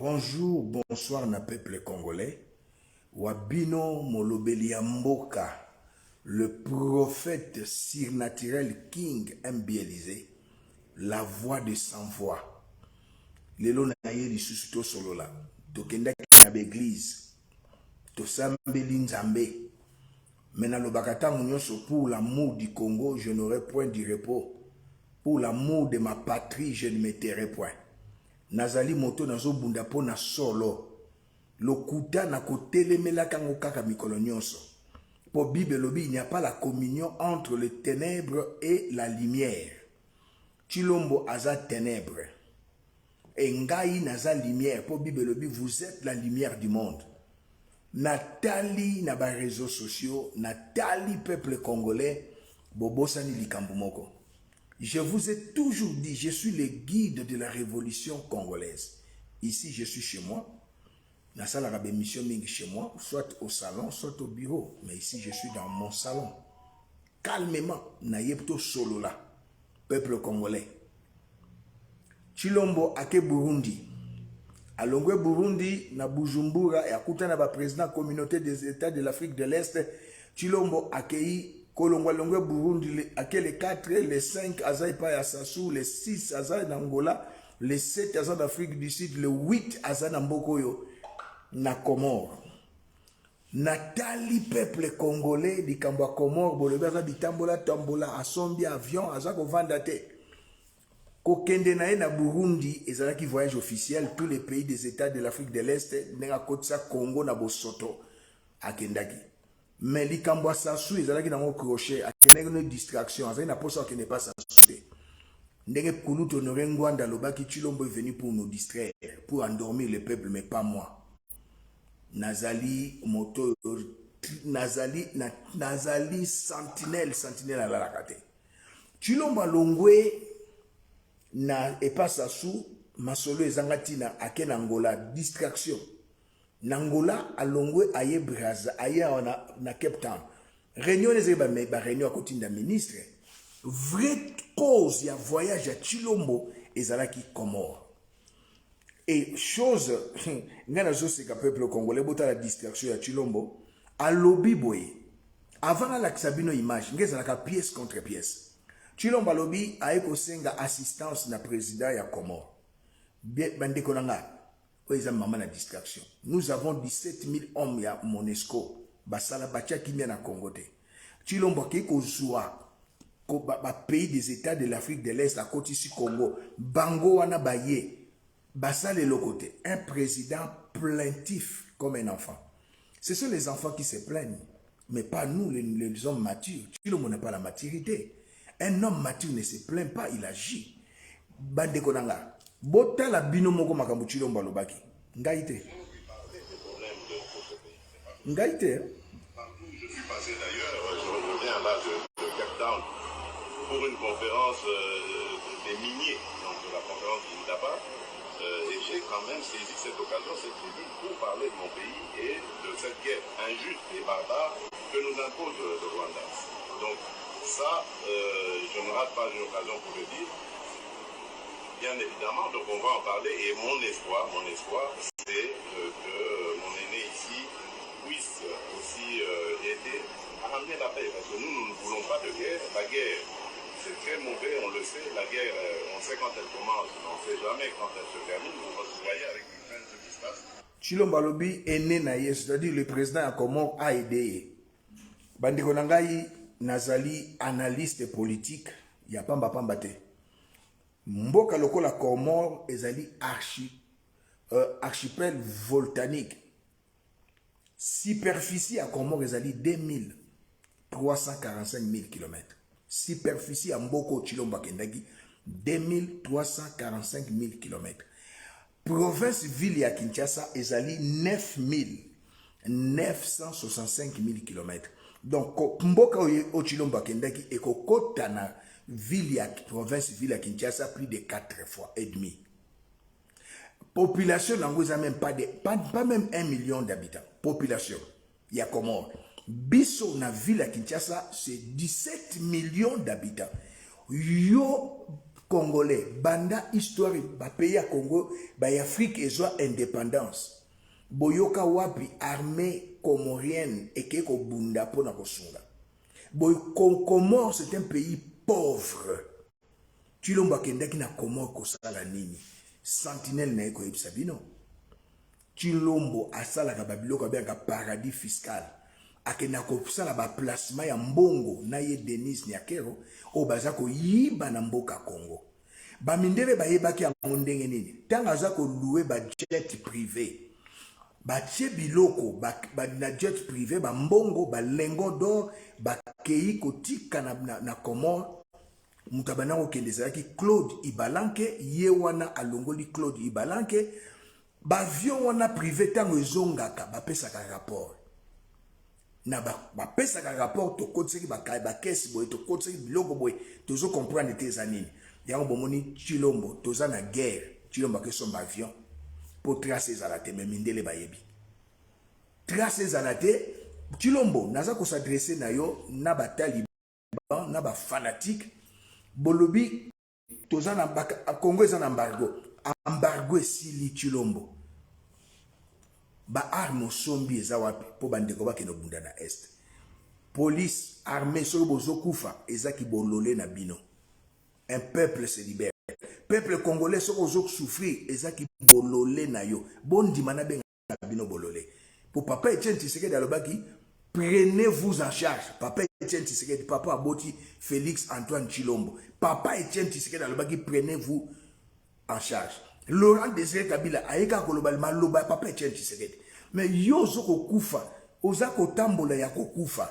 Bonjour, bonsoir na peuple congolais. Wa bino molobeli ya mboka, le prophète surnaturel King MB Elysée, la voix de sans voix. Lelo na ye lisusu tosolola, tokendaki na ba église, tosambeli Nzambe. Mais nalobaka ntango nyonso, pour l'amour du Congo, je n'aurai point du repos. Pour l'amour de ma patrie, je ne me tairai point. Nazali moto nazobunda mpo na solo. Lokuta nakotelemelaka yango kaka mikolo nyonso. Mpo Bible elobi, il n'y a pas la communion entre les ténèbres et la lumière. Tshilombo aza ténèbre. Et ngai naza lumière. Mpo Bible elobi, vous êtes la lumière du monde. Natali na ba réseaux sociaux, natali peuple congolais, bobosani likambo moko. Je vous ai toujours dit, je suis le guide de la révolution congolaise. Ici, je suis chez moi. Nasalaka émission mingi chez moi, soit au salon, soit au bureau. Mais ici, je suis dans mon salon. Calmement, nayebi tosolola. Peuple congolais. Tshilombo ake Burundi. Alongwe Burundi na Bujumbura et akuta na ba président Communauté des États de l'Afrique de l'Est. Tshilombo akei kolongwa longwe Burundi, ake le 4, le 5 aza epai ya Sassou, le 6 aza na Angola, le 7 aza na Afrique du Sud, le 8 aza na mboka oyo na Comore. Natali peuple congolais, likambo ya Comore, bolobi aza bitambola tambola, asombi avion, aza kovanda te. Kokende na ye na Burundi ezalaki voyage officiel, tous les pays des États de l'Afrique de l'Est, ndenge akotisa Congo na bosoto akendaki. Mais likambo ya Sassou ezalaki nango crochet, akendaki no distraction, azalaki na posa akende pa Sassou te. Ndenge kulutu Honoré Ngbanda alobaki, Tshilombo est venu pour nous distraire, pour endormir le peuple, mais pas moi. Nazali moto, nazali, nazali sentinelle, sentinelle alalaka te. Tshilombo alongwe na epa Sassou, masolo ezanga ntina, ake na Angola, distraction. Na Angola alongwe aye Braza, aye awa na Cape Town. Réunion ezali ba réunion akotinda ministre. Vraie cause ya voyage ya Tshilombo ezalaki Comore. Et chose ngai nazoseka, peuple congolais, botala distraction ya Tshilombo. Alobi boye, avant nalakisa bino image, ngai ezalaka pièce contre pièce. Tshilombo alobi aye kosenga assistance na président ya Comore. Bandeko na ngai, oyo eza mama na distraction. Nous avons 17 000 hommes ya MONUSCO, basala batia kimia na Congo te. Tshilombo akei kozwa bapays des États de l'Afrique de l'Est, akotisi Congo, bango wana baye basala eloko te. Un président plaintif comme un enfant. Ce sont les enfants qui se plaignent, mais pas nous, les hommes matures. Tshilombo n'a pas la maturité. Un homme mature ne se plaint pas, il agit. Bandeko na nga, botala bino moko makambo Tshilombo alobaki. Ngai te, ngai te. Partout où je suis passé d'ailleurs, je reviens là de Cape Town pour une conférence des miniers, donc la conférence d'Indaba, et j'ai quand même saisi cette occasion, cette tribune, pour parler de mon pays et de cette guerre injuste et barbare que nous impose le Rwanda. Donc ça, je ne rate pas une occasion pour le dire. Bien évidemment, donc on va en parler et mon espoir, c'est que mon aîné ici puisse aussi aider à ramener la paix. Parce que nous, nous ne voulons pas de guerre. La guerre, c'est très mauvais, on le sait. La guerre, on sait quand elle commence, mais on ne sait jamais quand elle se termine. Vous voyez avec l'Ukraine ce qui se passe. Tshilombo alobi aîné na ye, c'est-à-dire le président ya Comore, a aidé ye. Bandeko na ngai, nazali analyste politique ya pambapamba te. Mboka lokola Comore ezali archipel volcanique. Superficie ya Comore ezali 2345 000 km. Superficie ya mboka oyo Tshilombo akendaki, 2345 000 km. Province ville ya Kinshasa ezali 9 965 000 km. Donc mboka oyo Tshilombo akendaki ekokota na ville ya province ville ya Kinshasa plus de 4 fois et demi. Population nango eza même pas, de, pas, pas même 1 million d'habitants, population ya Comore. Biso na ville ya Kinshasa, c'est 17 millions d'habitants. Yo Congolais, banda histoire ba pays ya Congo, ba ya Afrique ezwa indépendance. Boyoka wapi armée comorienne ekei kobunda mpo na kosunga. Boy Comore, c'est un pays pauvre. Tshilombo akendaki na Comore kosala nini? Sentinelle na ye koyebisa bino. Tshilombo asalaka ba biloko abengaka paradis fiscal. Akenda kosala ba placement ya mbongo na ye Denise Nyakero oyo baza koyiba na mboka Congo. Ba mindele bayebaki yango ndenge nini? Ntango aza ko louer ba jet privé, batie biloko ba, ba, na jet privé, bambongo, balingots d'or, bakei kotika na Comore. Moto abanda kokende ezalaki Claude Ibalanke. Ye wana alongoli Claude Ibalanke. Baavion wana privé, ntango ezongaka, bapesaka rapport na bapesaka rapport: tokotisaki bakese boye, tokotisaki biloko boye. Tozocomprendre te eza nini yango. Bomoni Tshilombo, toza na guerre, Tshilombo akesomba avion mpo trace ezala te. Me mindele bayebi trace ezala te. Tshilombo, naza kos'adresser na yo na bataliban na bafanatique. Bolobi toza na Congo eza na embargo. Embargo esili. Tshilombo, baarme osombi eza wapi mpo bandeko bakende kobunda na Est? Police, armée, soki bozokufa, ezaki bolole na bino. Un peuple se libère. Peuple congolais, soki ozosouffrir, ezaki bolole na yo. Bondima nabenga bino bolole, po papa Etienne Tshisekedi alobaki: "Prenez-vous en charge." Papa Etienne Tshisekedi, papa aboti Félix Antoine Tshilombo, papa Etienne Tshisekedi alobaki: "Prenez-vous en charge." Laurent Désiré Kabila ayeka koloba maloba ya papa Etienne Tshisekedi. Mais yo ozo kokufa, oza kotambola ya kokufa.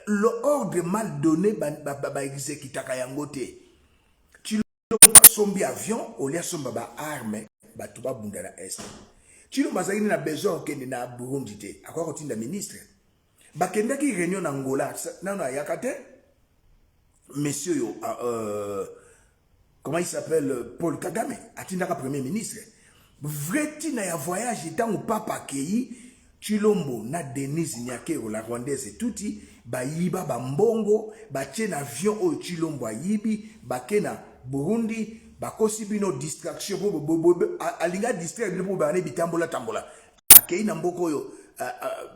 L'ordre mal donné, baexécutaka yango te. Tshilombo asombi avion olia asomba baarme, bato babunda na Est. Tshilombo azalaki na besoin okende na Burundi te, akoka kotinda ministre. Bakendaki réunion na Angola, nano ayaka te. Monsieur oyo, comment il s'appelle, Paul Kagame atindaka premier ministre. Vrai ntina ya voyage, ntango papa akei, Tshilombo na Denise Nyakero, la Rwandaise, etuti bayiba bambongo, batie na avion oyo Tshilombo ayibi, bake na Burundi. Bakosi bino, distraction, po alingi adistraire bino mpo bane bitambola tambola. Akei na mboka oyo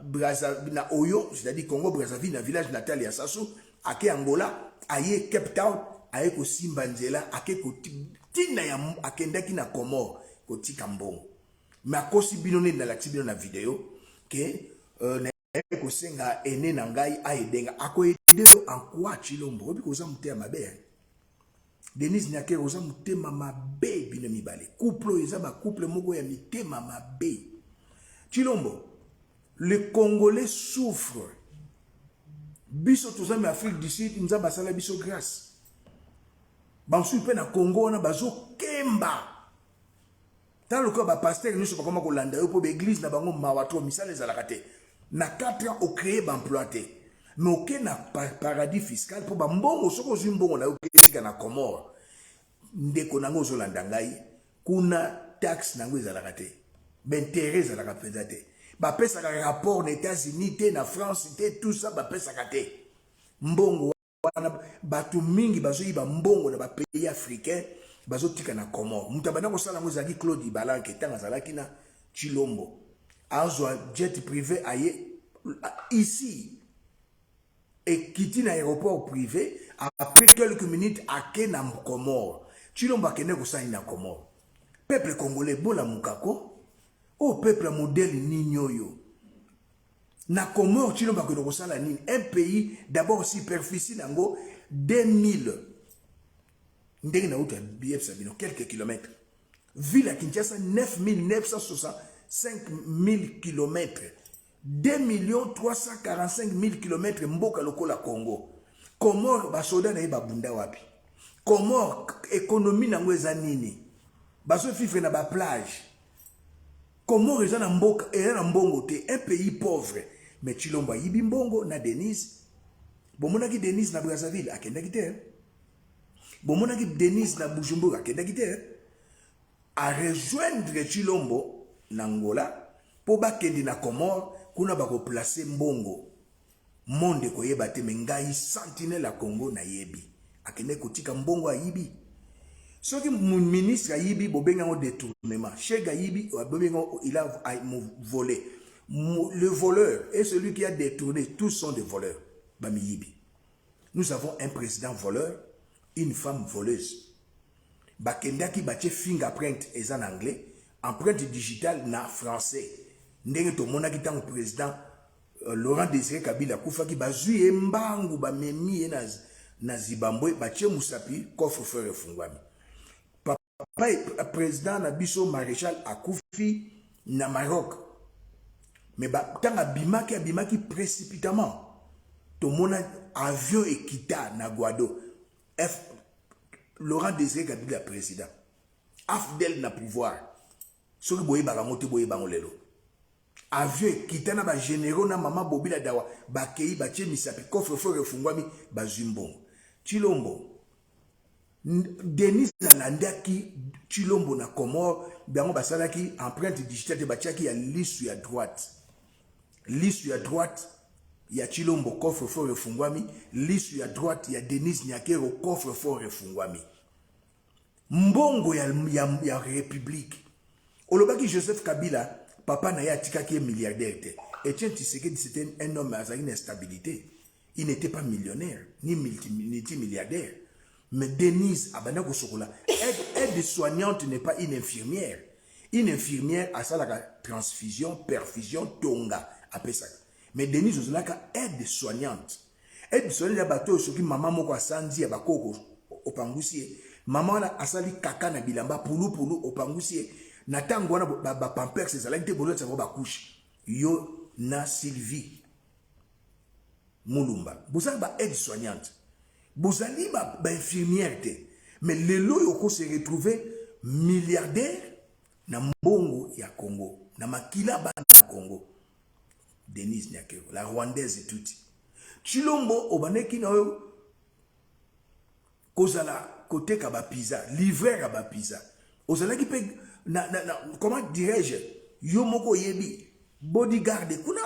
Braza, na oyo, c'est-à-dire Congo Brazzaville, na village natal ya Sassou. Ake Angola, aye Cape Town, aye kosimba nzela, ake ntina ya akendaki na Comore kotika mbongo. Me akosi bino nini? Nalakisi bino na video ke naye kosenga ene na ngai ayedenga. Akoaider yo en quoi? Tshilombo, oyebi koza motema mabe. Denise Nyakero, oza motema mabe. Bino mibale, couple oyo eza bacouple moko ya mitema mabe. Tshilombo, le Congolais souffre. Biso toza na Afrique du Sud, Nzambe asala biso grâce. Bamosusu mpe na Congo wana bazokemba. Tala lokola bapasteur nyonso bakoma kolanda yo mpo baéglise na bango mawa to misala ezalaka te. Na 4 ans ocréer baemploi te, mais oke na paradis fiscal mpo bambongo. Soki ozwi mbongo na yo, oketika na Comore, ndeko nango ozolanda ngai, kuna taxe nango ezalaka te, baintérêt ezalaka mpenza te, bapesaka rapport na États-Unis te, na France te, tout ça bapesaka te. Mbongo wana, bato mingi bazoyiba mbongo na bapays africain, bazotika na Comore. Moto abanda kosala yango ezalaki Claude Ibalanke. Ntango azalaki na Tshilombo, azwa jet privé, aye ici, ekiti na aéroport privé, après quelques minutes ake na Comore. Tshilombo akende kosala nini na Comore? Peuple congolais, bolamukako. Oyo peuple ya modèle nini oyo? Na Comore, Tshilombo akende kosala nini? Un pays d'abord, superficie nango 2000, ndenge nauta biyebisa bino, quelques kilomètres. Ville ya Kinshasa, 9965 000 kilomètres, 2 millions 345 000 kilomètres. Mboka lokola Congo, Comore, basoda na ye babunda wapi? Comore, économie nango eza nini? Bazovivre na baplage. Comore eza na mboka, eza na mbongo te, un pays pauvre. Mais Tshilombo ayibi mbongo na Denise. Bomonaki Denise na Brazzaville? Akendaki te. Bomonaki Denise na Bujumbura? Akendaki te. Arejoindre Tshilombo na Angola mpo bakende na Comore. Kuna bakoplacer mbongo, monde koyeba te. Me ngai, sentinelle ya Congo, nayebi akende kotika mbongo ayibi. Soki ministre ayibi, bobengi yango détournement. Shege ayibi, bobengi yango il a volé. Le voleur et celui qui a détourné, tous sont des voleurs. Bamiyibi. Nous avons un président voleur, une femme voleuse. Bakendaki, batie fingerprint eza na anglais, empreinte digitale na français. Ndenge tomonaki ntango président Laurent Désiré Kabila akufaki, bazwi ye mbangu, bamemi ye na Zimbabwe, batie mosapi, coffre fort efungwami. Papa président na biso maréchal akufi na Maroc, mais ntango abimaki, abimaki précipitamment. Tomona avion ekita na Guado. F Laurent Désiré Kabila, président AFDL na pouvoir, soki boyebaka yango te, boyeba yango lelo. Avion ekita na bagénéraux na mama Bobila Dawa, bakei, batie misapi, coffre fort efungwami, bazwi mbongo. Chilombo, Denis alandaki Chilombo na Comore. Bango basalaki empreinte digitale te, batiaki ya lisu ya droite. Lisu ya droite ya Chilombo, coffre fort efungwami. Lisu ya droite ya Denise Nyakero, coffre fort efungwami. Mbongo ya république. Olobaki Joseph Kabila, papa na ye atikaki ye milliardaire te. Etienne Tshisekedi, c'était un homme azalaki na stabilité, il n'était pas millionnaire ni multimilliardaire. Mais Denise abanda kosokola, aide soignante n'est pas une infirmière. Une infirmière asalaka transfusion, perfusion, tonga apesaka. Mais Denise, ozalaka aide soignante. Aide soignante ya bato oyo soki mama moko asanzi ya bakoko, opangusi ye. Mama wana asali kaka na bilamba pulupulu, opangusi ye. Na ntango wana bapampers ezalaki te, bolotisa bango bacouches. Yo na Sylvie Mulumba bozali ba aide soignante, bozali bainfirmière te. Mais lelo oyo okose retrouver milliardaire na mbongo ya Congo, na makila bana ya Congo. Denise Nyakero, la Rwandaise tutsi. Chilombo, obandaki na oyo kozala koteka bapizza, livreur ya bapizza. Ozalaki mpe na, comment dirais-je, yo moko oyebi, bodyguard kuna,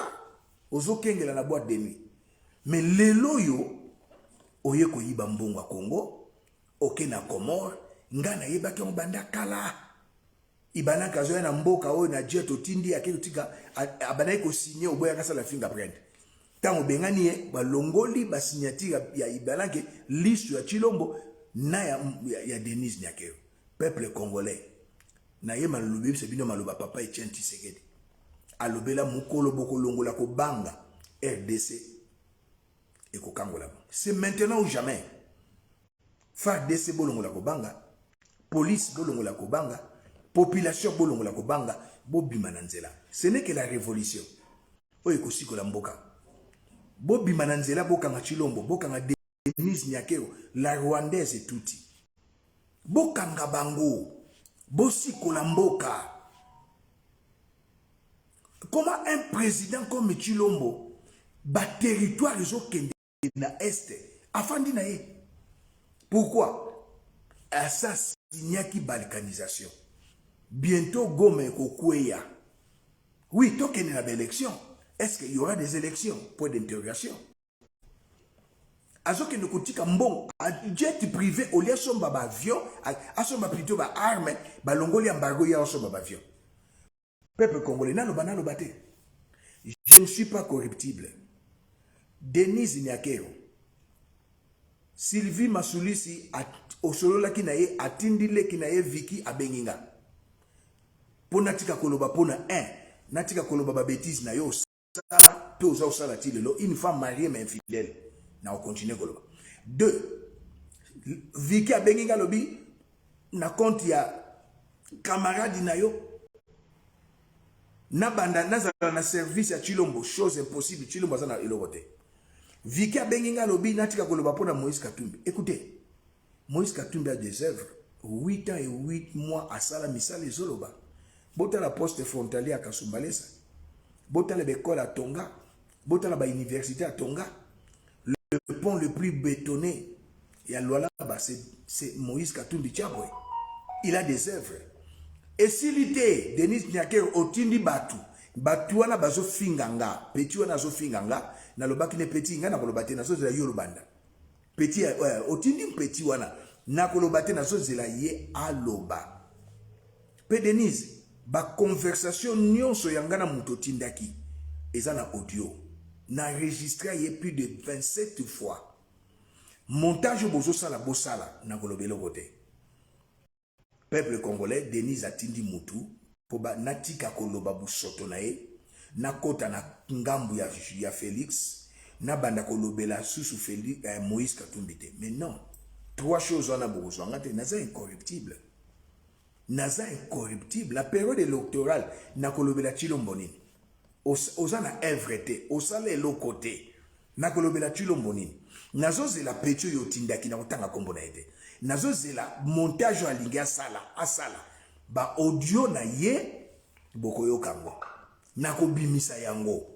ozokengela na boîte de nuit. Mais lelo oyo oye koyiba mbongo ya Congo, oke na Comore. Ngai nayebaki yango banda kala. Ibanaka azoya na mboka oyo na jet, otindi, ake kotika, abandaki kosigner, oboyaka asala fingerprint. Ntango obengani ye, balongoli basignature ya Ibanake, lisu ya Chilombo na ya Denise Nyakero. Peuple congolais, nayeba nalobi, yebisa bino maloba papa Etienne Tshisekedi alobela mokolo bokolongola kobanga, RDC ekokangolama. C'est maintenant ou jamais. FARDC, bolongola kobanga. Police, bolongola kobanga. Population, bolongola kobanga, bobima na nzela. Ce n'est que la révolution oyo ekosikola mboka. Bobima na nzela, bokanga Chilombo, bokanga Denise Nyakero, la Rwandaise tutsi, bokanga bango, bosikola mboka. Comment un président comme Chilombo, baterritoire ezokende na Est, afandi na ye? Pourquoi asa signaki balkanisation? Bientôt Goma ekokweya. Oui, tokende na baélection. Est-ce qu'il y aura des élections? Point d'interrogation. Azokende kotika mbongo, jet privé. Olia asomba baavion, asomba plutôt baarme. Balongoli embargo, ye asomba baavion. Peuple congolais, naloba, naloba te, je ne suis pas corruptible. Denise Nyakero, Sylvie Masulisi osololaki na ye, atindi leki na ye Viki, abengi nga mpo natika koloba, mpo na 1 natika koloba babêtises na yo osala mpe oza kosala ti lelo. Une femme mariée mais infidèle. Na ocontinue koloba. Deux, Viki abengi nga, alobi na compte ya camarade na yo, nabanda nazala na service ya Chilombo. Chose impossible, Chilombo aza na eloko te. Viki abengi nga, alobi natika koloba mpo na Moïse Katumbi. Écoutez, Moïse Katumbi a des œuvres. 8 ans et 8 mois, asala misala ezoloba. Botala poste frontalier ya Kasumbalesa, botala baekole ya Tonga, botala bauniversité ya Tonga. Le pont le plus bétonné ya Lualaba, c'est Moïse Katumbi Chapwe. Il a des œuvres. Esili te. Denis Nyakero, otindi bato, bato wana bazofinga nga. Petit wana azofinga nga, nalobaki ne petit, ngai nakoloba te, nazozela yo lobanda. Petit, otindi petit wana. Nakoloba te, nazozela ye aloba. Mpe Denise, baconversation nyonso ya nga na moto otindaki eza na audio. Na enregistre ye plus de 27 fois. Montage bozosala, bosala, nakoloba eloko te. Peuple congolais, Denise atindi mutu mpo natika koloba busoto na ye, nakota na ngambu ya Felix, nabanda kolobela susu Felix, Moïse Katumbi te. Mais non, trois choses wana bokozwa nga te, naza incorruptible. Naza incorruptible. La période électorale, nakolobela Tshilombo nini? Oza na œuvre te, osala eloko te. Nakolobela Tshilombo nini? Nazozela petit oyo otindaki, nakotanga nkombo na ye te. Nazozela montage oyo alingi asala, asala. Ba audio na ye, bokoyoka yango. Nakobimisa yango.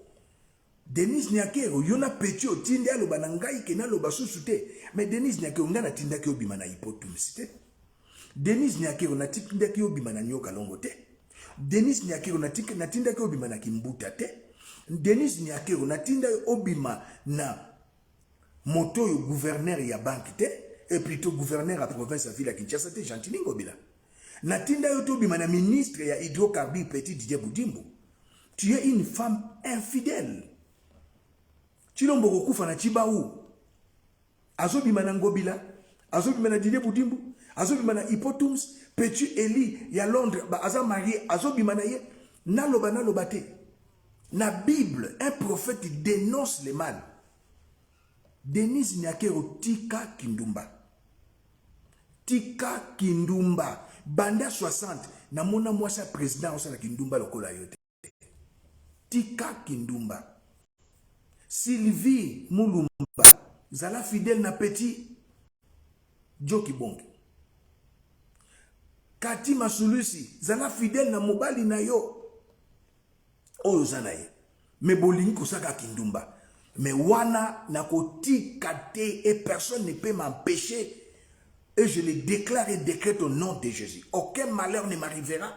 Denise Nyakero, yo na petit otindi aloba na ngai ke naloba susu te. Mais Denise Nyakero, ngai natindaki obima na Hippotumsi te. Denise Nyakero, natindaki obima na Nyoka Longo te. Denise Nyakero, natindaki obima na Kimbuta te. Denise Nyakero, natindaki obima na moto oyo gouverneur ya banque te, et plutôt gouverneur ya province ya ville ya Kinshasa te, Gentiny Ngobila. Natinda yo te obima na ministre ya hydrocarbures petit Didier Budimbu. Tu es une femme infidèle. Tshilombo kokufa na Tshibau. Azobima na Ngobila, azobima na Didier Budimbu, azobima na Hippotum's, Petit Eli ya Londres, ba aza marié, azobima na ye. Naloba naloba te. Na Bible, un prophète dénonce le mal. Denise Nyakero, tika kindumba. Tika kindumba. Banda 60, namona mwasi ya président osala kindumba lokola yo te. Tika kindumba. Sylvie Mulumba, zala fidèle na petit Joki Bongi. Kati Masulusi, zala fidèle na mobali na yo. Oyo oza na ye. Mais bolingi kosaka kindumba. Mais wana nakotika te et personne ne peut m'empêcher. Et je le déclare et décrète au nom de Jésus. Aucun malheur ne m'arrivera.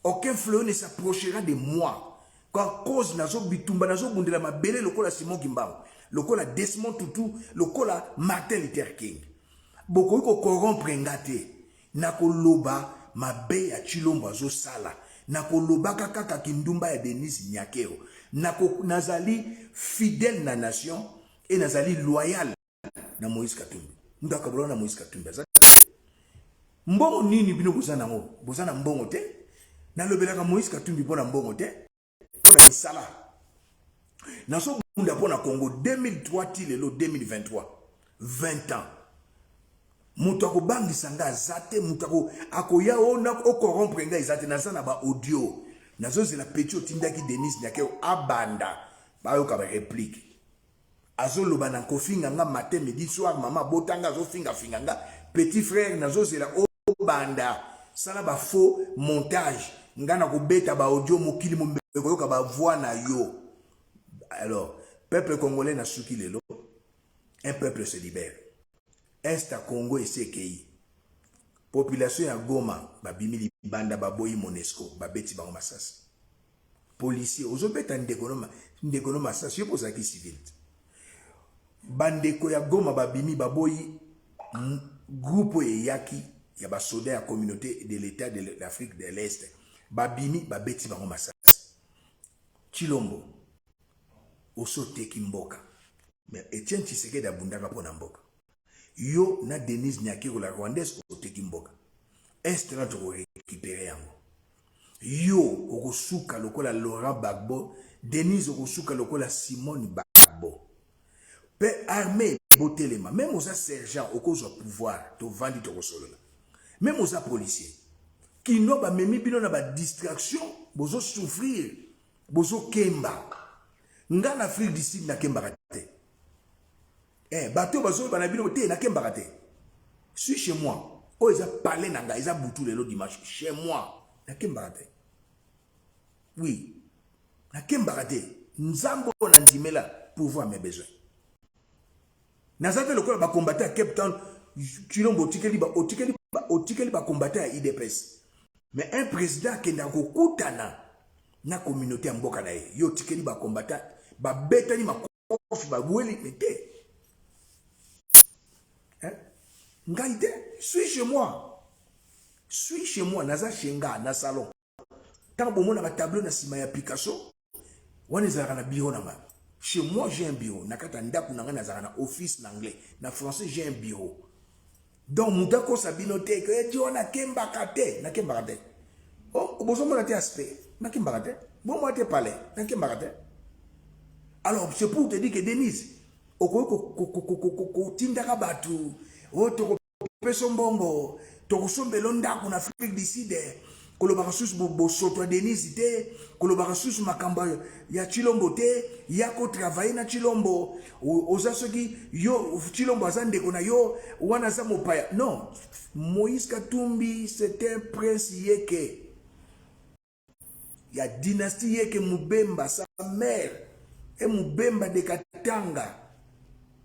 Aucun fléau ne s'approchera de moi. Quand cause nazo bitumba nazo bundela mabele lokola Simon Kimbangu, lokola Desmond Tutu, lokola Martin Luther King. Bokoki ko corrompre nga te. Nakoloba mabe ya Tshilombo azosala. Nakolobaka kaka kindumba ya Denise Nyakero. Nako nazali fidèle na nation et nazali loyal na Moïse Katumbi. Mutu akabola na Moïse Katumbi aza mbongo nini bino boza nango? Boza na mbongo te. Nalobelaka Moïse Katumbi mpo na mbongo te, mpo na misala. Nazobunda mpo na Congo 2003 ti lelo 2023, 20 ans. Moto akobangisa nga aza te, moto akoya ocorrompre nga eza te. Naza na ba audio. Nazozela petit otindaki Denise Nyakero abanda bayoka ba réplique. Azoloba na kofinga nga matin, midi, soir, mama botanga azofinga finga nga. Petit frère nazozela obanda sala ba faux montage nga na kobeta ba audio mokili mombe koyoka ba voix na yo. Alors peuple congolais na suki lelo, un peuple se libère. Est à Congo esi ekei. Population ya Goma babimi libanda baboyi Monusco babeti bango masasi. Policier ozobeta ndeko no masasi yo kozalaki civil. Bandeko ya Goma babimi baboyi groupe oyo eyaki ya basoda ya communauté de l'état de l'Afrique de l'Est babimi babeti bango masasi. Tshilombo osoteki mboka. Mais Etienne Tshisekedi abundaka mpo na mboka. Yo na Denise Nyakero la Rwandaise oteki mboka. Est na toko récupérer yango. Yo okosuka lokola Laurent Gbagbo, Denise okosuka lokola Simone Gbagbo. Pe armée botelema, même oza sergent okozwa pouvoir, tovandi tokosolola. Même oza policier. Kino bamemi bino na ba distraction, bozo souffrir, bozo kemba. Nga na Afrique du Sud nakembaka te. Bato bazoyeba na bino te, nakembaka te. Suis chez moi. Oyo eza palais na ngai, eza butu lelo dimanche. Chez moi, nakembaka te. Oui, nakembaka te. Nzambe oyo nandimela pourvoir mes besoins. Naza te lokola ba combattant ya Cape Town, Tshilombo otikeli ba combattant ya UDPS. Mais un président akendaka kokutana na communauté ya mboka na ye. Yo otikeli ba combattant, babetani makofi, babweli, mais te. Hein? Ngai te, suis chez moi, suis chez moi, naza chez nga na salon. Ntango bomona batableau na nsima ya Picasso wana, ezalaka na bureau na nga. Chez moi, j'ai un bureau na kati ya ndako na ngai. Nazalaka na office na anglais, na français, j'ai un bureau. Donc moto akosa bino te ke edi wana nakembaka te. Nakembaka te. Oh, bozomona te aspect, nakembaka te. Bomona te palais, nakembaka te. Alors, c'est pour te dire que Denise, okoki kotindaka bato oyo tokopesa mbongo, tokosombela ndako na Afrique du Sud, kolobaka susu bosoto ya Denise te, kolobaka susu makambo ya Chilombo te. Ya kotravailler na Chilombo, oza soki yo Chilombo aza ndeko na yo, wana aza mopaya. Non, Moïse Katumbi, c'est un prince yeke ya dynastie yeke Mubemba. Sa mère e Mubemba de Katanga.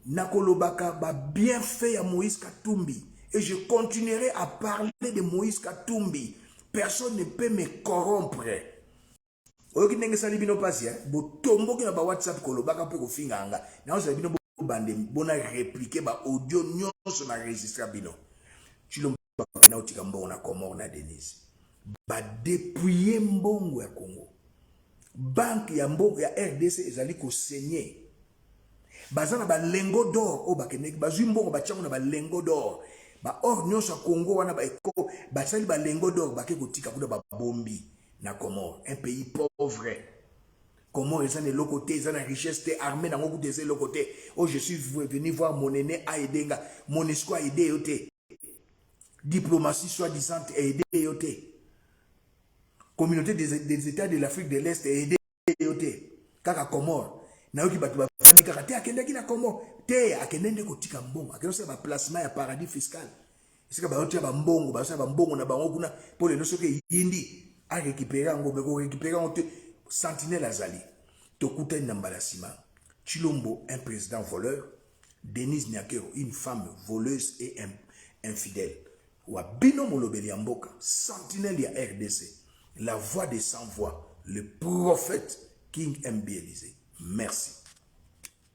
Nakolobaka babienfait ya Moïse Katumbi et je continuerai à parler de Moïse Katumbi. Personne ne peut me corrompre. Oyoki ndenge esali bino mpasi, botomboki na bawhatsapp, kolobaka mpe kofinga yanga. Naozala bino bobande bona répliquer baaudio nyonso na registre bino. Chilombo na otika mbongo na Comore na Denise, badépouiller mbongo ya Congo. Banque ya mbongo ya RDC ezali kosaigner. Baza na balingots d'or oyo bakendeki, bazwi mbongo, batiango na balingots d'or, baor nyonso ya Congo wana baeko, basali balingots d'or, bake kotika kuna, babombi na Comore, un pays pauvre. Comore eza na eloko te, eza na richesse te, armée nango kuta eza eloko te. Oh, je suis venu voir mon aîné, aide nga. Monusco aide yo te, diplomatie soi-disant aide yo te, Communauté des États de l'Afrique de l'Est aide yo te, kaka Comore. Nayoki bato bafandi kaka te, akendaki na Comore te, akende nde kotika mbongo, akende kosala baplacement ya paradis fiscal, esika bazotia bambongo, bazosala bambongo na bango kuna, mpo lelo soki eyindi, arécupérer yango. Me korécupérer yango te, sentinelle azali. Tokutani na mbala nsima. Chilombo, un président voleur. Denise Nyakero, une femme voleuse et infidèle. Wa bino molobeli ya mboka, sentinelle ya RDC, la voix des sans voix, le prophète King MB Élysée. Merci.